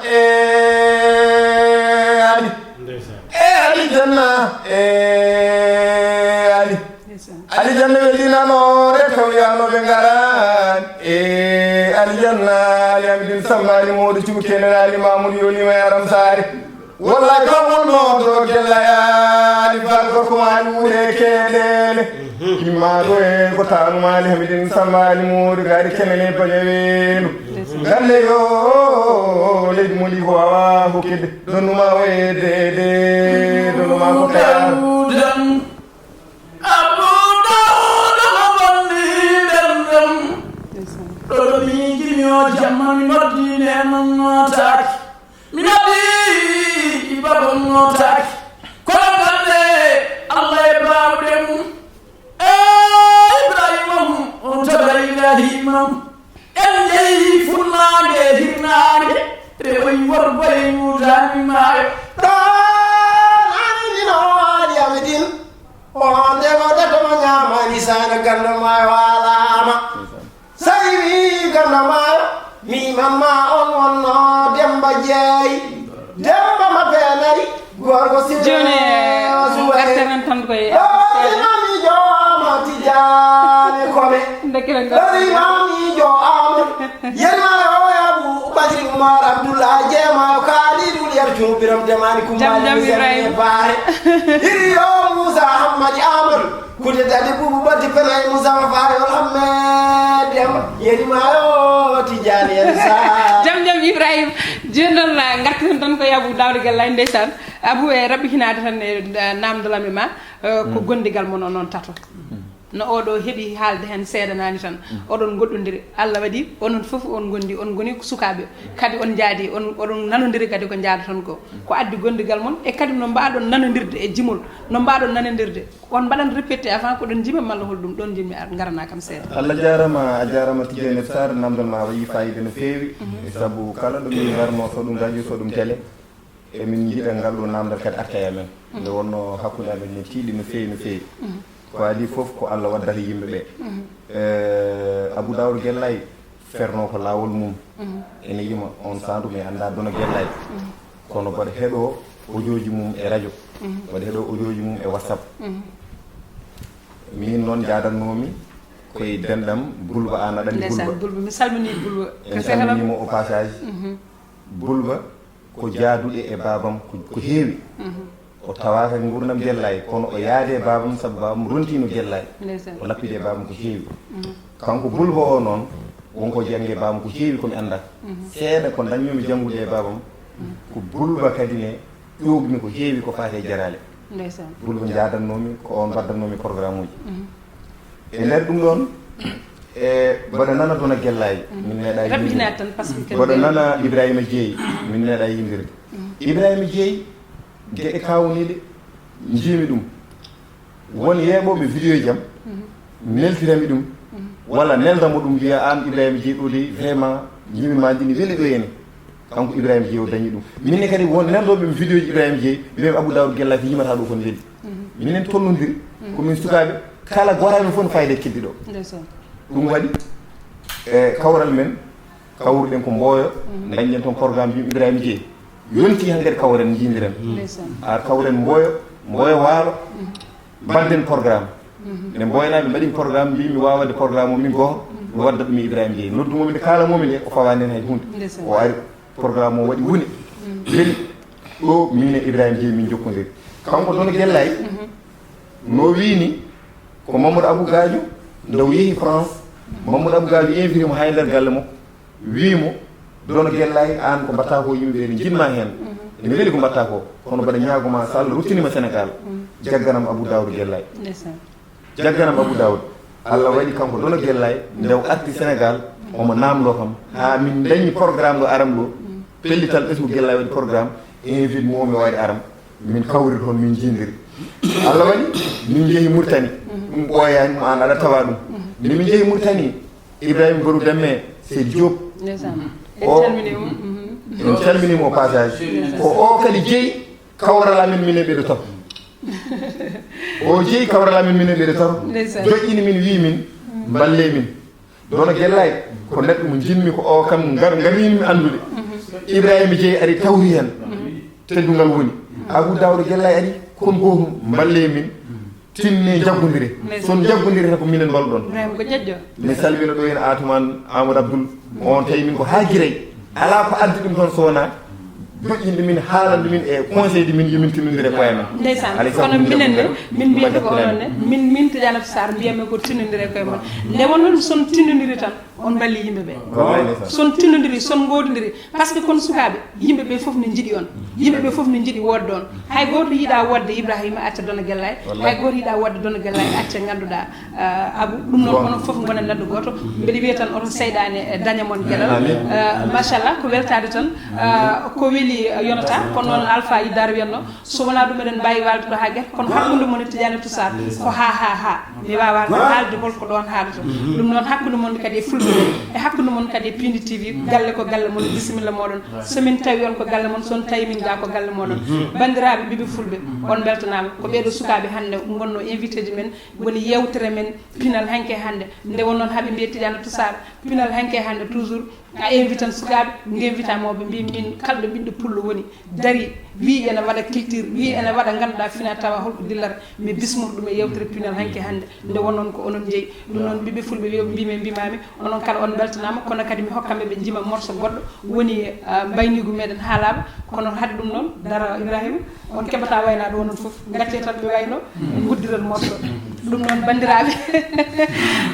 e Ali. Ndeysaan. E alijanna, e Ali. Alijanna welinano, reta wiyanooɓe ngaraani. E alijanna, Ali Amidin Sammaali Moodu Cuuke, nena Ali Mamudu yolima e Aram Saare. Wallahi, kam wonno Dono Gellay, Ali Faal gorko ma Ali wuure keɗele. Imma ɗo en ko taanu ma Ali Amidin Sammaali Moodu, gaari kenene baña weenu. Galle yo leydi mo ndi ko wawa hokkede. Donnuma o e dede, donnuma ko kaya. Dawudan, Abu Dawuda mo bonni ɓerɗam. Ɗo ɗo miijimi o jamma mi noddi ne noon notaaki. Mi noddi baba notaaki. Kono bande Allah e baawɗe mum. E Ibrahima mum, on taba Ibrahima mum. En njehi funnaange e hirnaange, ɓe oyi worgo e yuutaani maayo. Ɗoon anndino Ali Amidin, on nde o dato mo ñaamaani saana ganndo maayo alaama. Sa iwi ganndo maayo, mi mamma on wonno Demba Jeey. Demba ma beenari, gorko si Jooni, o suwe. Garten en tan koye Ɗo imami jooma Tijaani kome. Ndekere Ɗo ngal. Imami jo Amadou. Yerima o Abu Bakri Umar Abdullah Jeema o Khalidou Yer Cuubiram Demani Jam, Kumbali jam, Ibrahim. Baare. Iri o Musa Hammadi Amadou. Kude dadi bubu bati pena e Musa Faare o Hammadi Demba. Yerima o Tijaani Yer Sa. Jam, jam, Ibrahim. Jooni noon, ah, ngarten tan ko Abu Daawda Gellay, ndeysaan. Abu, e raɓɓitinaade tan e, eh, naamndal am e ma, eh, ko gondigal mon onon tato. No oɗo heɓi haalde heen seeɗa naani tan. Oɗon ngoɗɗondiri. Allah waɗi onon fof on ngondi, on ngoni ko sukaaɓe. Kadi on njaadi, on, oɗon nanondiri kadi ko njaadoton ko. Ko addi gondigal mon e kadi no mbaaɗon nanondirde e jimol, no mbaaɗon nanondirde. On mbaɗan répété avant ko ɗon jima malla hol ɗum ɗon jinmi ar-, ngarana kam seeɗa. Allah jaarama, a jaarama Tidiane Sarr, naamndal ma waɗi fayida no feewi. E sabu kala ɗo min ngarno, so ɗum radio, so ɗum télé, emin njiɗa ngal ɗo naamndal kadi arta e amen. Nde wonno hakkunde amen ne tiiɗi no feewi, no feewi. Ko adii fof ko Allah waddata yimɓe ɓe. Eh, Abou Daour Gellay ferno ko laawol mum. Ene yima on saandu mi annda Dono Gellay. Kono mbaɗa heɗo audio ji mum e radio. Mbaɗa heɗo audio ji mum e WhatsApp. Min noon njaadannoomi koye denɗam Boulba, aan aɗa anndi Ndeysaan, Boulba. Boulba, mi salminii Boulba. En calminiima au passage. Boulba ko jaaduɗe e baabam ko, ko heewi. O tawaaka e nguurndam Gellay, kono o yaadi e baabam sabu baabam rontiino Gellay. Ndeysaan. O lappidi e baabam ko heewi. Kanko Boulba o noon, wonko janngi e baabam ko heewi ko mi anndaa. Seeɗa ko ndañmi-mi janngude e baabam, ko Boulba kadi ne Ƴuwmi ko heewi ko faati e jaraale. Ndeysaan. Bul ko njaadannoomi, ko on mbaddannoomi programme uji. Mhm. E nder ɗum ɗoon, e mboɗo nana Dona Gellaay, mhm, min meeɗaa yinndirde. Raɓɓinaa tan, parce que mboɗo nana Ibrahima Jeey, min meeɗaa yinndirde. Mhm. Ibrahima Jeey, geɗe kaawniiɗe, njiimi ɗum. Won yeeɓooɓe vidéo ji am, mhm, neltirami ɗum, mhm, walla neldamo ɗum, wiya, "Aan Ibrahima Jeey ɗo de, vraiment, njiimi ma ndi ne weli ɗo ene." Kanko Ibrahima Jeey o dañi ɗum. Min ne kadi won neldooɓe mi vidéo ji Ibrahima Jeey, mbiyami, "Abou Daoud Gellaay ko yimata ɗo kon weli." Mhm. Minen tolnondiri, mhm, ko min sukaaɓe, kala gooto amen fof ne fayda keddi ɗo. Ndeysaan. Ɗum waɗi, e kawral men, kawruɗen ko Mboyo, mhm, dañɗen toon programme mbimi Ibrahima Jeey. Yonti hannde kawren njiindiren. Ndeysaan. Ar kawren Mboyo, Mboyo Waalo, mhm, mbadden programme. Mhm. Nde Mboyo naaɓe mbaɗi programme, mbimi mi waawade programme o min gooto, mhm, mi wadda ɗum e Ibrahima Jeey. Noddumomi nde kaalanmomi nde, o fawaani heen hay huunde. Ndeysaan. O ari, programme o waɗi woni. Mhm. Weli ɗo min e Ibrahima Jeey min njokkondiri. Kanko Dona Gellaay, mhm, no wiini ko Mamadou Abou Gadio, nde o yehi France, Mamadou Abou Gadio invité mo haa e nder galle makko. Wii mo, "Dona Gellaay, aan ko mbaɗtaa ko yimɓe ɓe ne njiɗ ma heen. Mhm. Ene weli ko mbaɗtaa ko. Kono mbaɗa ñaago ma, so Allah ruttini ma Sénégal, mhm, jagganam Abou Daoud Gellaay." Ndeysaan. Jagganam Abou Daoud. Allah waɗi kanko Dona Gellaay, nde o arti Sénégal, omo naamndoo kam. Haa min dañi programme ɗo aram ɗo, mhm, pellital ɓesngu Gellaay waɗi programme, invite mo, mi waɗi aram. Min kawri toon, min njiindiri. Allah waɗi, min njehi Mauritanie. Mhm. Ɗum ɓooyaani mo, aan aɗa tawa ɗum. Mhm. Nde min njehi Mauritanie, Ibrahima Barou Deme, Seydi Diop. Ndeysaan. En calminii mo. Mhm. En calminii mo au passage. Ndeysaan. Ko o kadi jeyi kawral amen minen ɓeɗo tato. O jeyi kawral amen minen ɓeɗo tato. Ndeysaan. Joƴƴini min, wii min, mballe min. Dona Gellaay, ko neɗɗo mo njiɗmi, ko o kam ngar-, ngarmi anndude. Mhm. Ibrahima Jeey ari tawri heen. Mhm. Teddungal woni. Abou Daouda Gellaay ari, kon gootum, mballe min. Tinne njaggondire. Ndeysaan. So on njaggondire tan ko minen mballuɗon. Ibrahima ko ƴeƴƴo. Mi salmina ɗo heen Atoumane Amadou Abdoul. On tawi min ko haa Guiraye. Alaa ko addi ɗum toon so wonaa joƴƴinde min, haalande min e conseil de min, yo min tinndondire koye men. Ndeysaan, kono minen ne, min mbiyata ko onon ne, min, min Tidiane Sarr mbiyatmi ko tinndondire koye mon. Nde wonno so on tinndondiri tan, on mballi yimɓe ɓe. Wallaay ndeysaan. So on tinndondiri, so on ngoodondiri, par ce que kon sukaaɓe, yimɓe ɓe fof ne njiɗi on. Yimɓe ɓe fof ne njiɗi woodde on. Hay gooto yiɗaa woodde Ibrahima acca Dona Gellaay. Wallaay. Hay gooto yiɗaa woodde Dona Gellaay acca ngannduɗaa, ah, Abou. Ɗum noon, onon fof ngonen neɗɗo gooto. Mbeɗa wiya tan oto seyɗaane, eh, daña mon geɗal. Amiin. Ah, machallah, ko weltaade tan. Ah, ko weli, eh, yonata. Kono noon Alpha Idar wiyatno, so wonaa ɗum eɗen mbaawi waalde ɗo haa gerte. Kono hakkunde mon e Tidiane Toussar ko haa, haa, haa. Mi waawaa haalde hol ko ɗoon haalata. Mhm. Ɗum noon, hakkunde mon kadi e Fulɓe ɓe, e hakkunde mon kadi e Pindi T V, galle ko galle mon, bisimilla mooɗon. So min tawi on ko galle mon, so on tawi min ga ko galle mooɗon. Mhm. Banndiraaɓe ɓiɓɓe Fulɓe, on mbeltanaama. Ko ɓeeɗo sukaaɓe hannde ngonnoo invité ji men, woni yeewtere men, pinal hanki e hannde. Nde wonnoon haɓe mbiya Tidiane Toussar, pinal hanki e hannde toujours. A invitan sukaaɓe, nge invita mawɓe, mbi min kala ɗo ɓiɗɗo pullo woni, dari, wi ene waɗa culture, wi ene waɗa ngannduɗaa fina tawa holko dillata, mi bismor ɗum e yewtere pinal hanki hannde, nde wonnoon ko onon njeyi. Ɗum noon ɓiɓɓe fulɓe wiyoɓe mbimi e mbimami, onon kala on beltanama, kono kadi mi hokkamɓe ɓe jima morso goɗɗo, woni, ah, mbaynigu meɗen haalaɓe, kono haade ɗum noon, dara Ibrahima, on keɓata waynaɗo onon fof, gacce tan ɓe wayno, en guddiran morso. Ɗum noon, banndiraaɓe,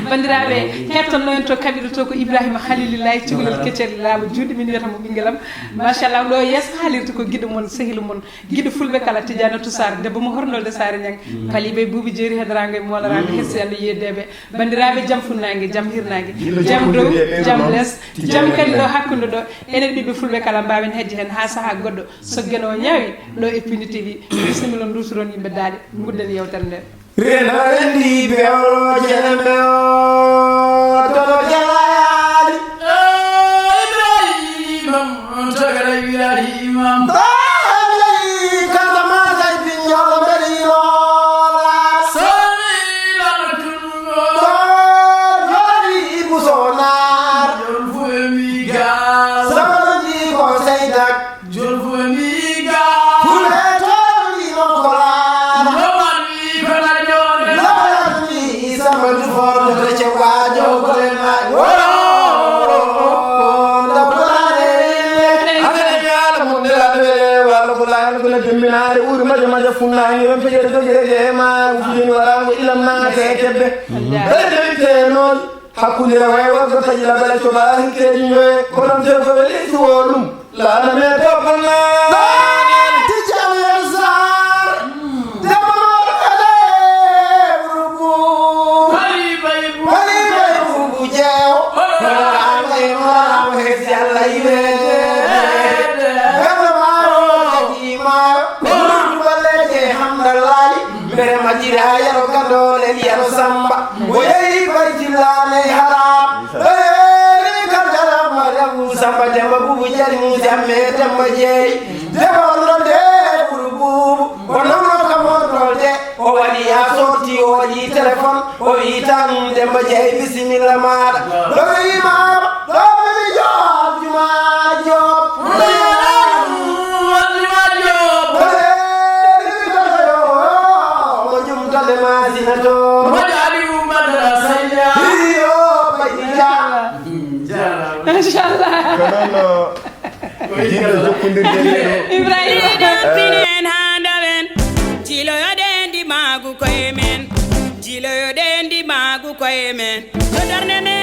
banndiraaɓe, heɗotno en to kaɓirɗe to ko Ibrahima Halilillahi, cukalel keccel laaɓa juuɗe, min wiyata mo ɓinngel am. Machallah, ɗo yeeso haalirta ko giɗo mon, sehil mon, giɗo fulɓe kala, Tidiane Toussar, debbo mo hornolde Saare Ñang, paliɓe buubi jeeri hedoraago e mooloraago, hessi Allah yeedeɓe. Banndiraaɓe, jam funnaange, jam hirnaange, jam dow, jam les, jam kadi ɗo hakkunde ɗo, enen ɓiɓɓe fulɓe kala mbaawen hedde heen haa sahaa goɗɗo. So geno ñaawi, ɗo e Pindi T V, bisimilla, nduusoron yimɓe daaɗe, ngudden yewtere nde. Rena rendi be o jene be o tolo jalali. Eh, Ibrahima, tagara Ibrahima. Bali kama sai pinyo beri lola. Sami la tungo. Bali busonar. Jolfu emiga. Sabali ko saidak. Jolfu emiga. Kule toli no kola. No mani fana jone. No mani sama du foro de che wa jo kole na. Woro. Da bulane. Ane ya la mundela de wala bulane kule diminare uri maja maja funani wen pejere dogere jema. Ufujeni warango ilam na te kebbe. Bere de non. Hakkunde rawa e worgo taƴi labale coɓa hinkeeji njoye, kono te ko weli si wo ɗum. Laana me to bonna. Allah iwe. Ganda maro kadi maro. Ko balleje hamdallali. Mbere majira yaro gando le yaro samba. Mo yeyi baytilla ne haram. Eri kandara marabu samba demba bubu jari mu jamme demba jeyi. Debbo on ɗon de ɓuru buubu. O nawno kam on ɗon de. O waɗi a sorti, o waɗi téléphone. O wi tan Demba Jeey, bisimilla maaɗa. Ɗo wi maama, ɗo wi Joop, Juma Joop. Juma Joop. Mo jumtale ma sina to. Mo jaɓi ummata sayya. Iyo, bayya. Inchallah. Ko noon, jiɗɗo jokkondirde nde ɗo. Ibrahima. Pinen haa ndawen, jiloyoɗen ndimaagu koye men, jiloyoɗen ndimaagu koye men. Yo darnde men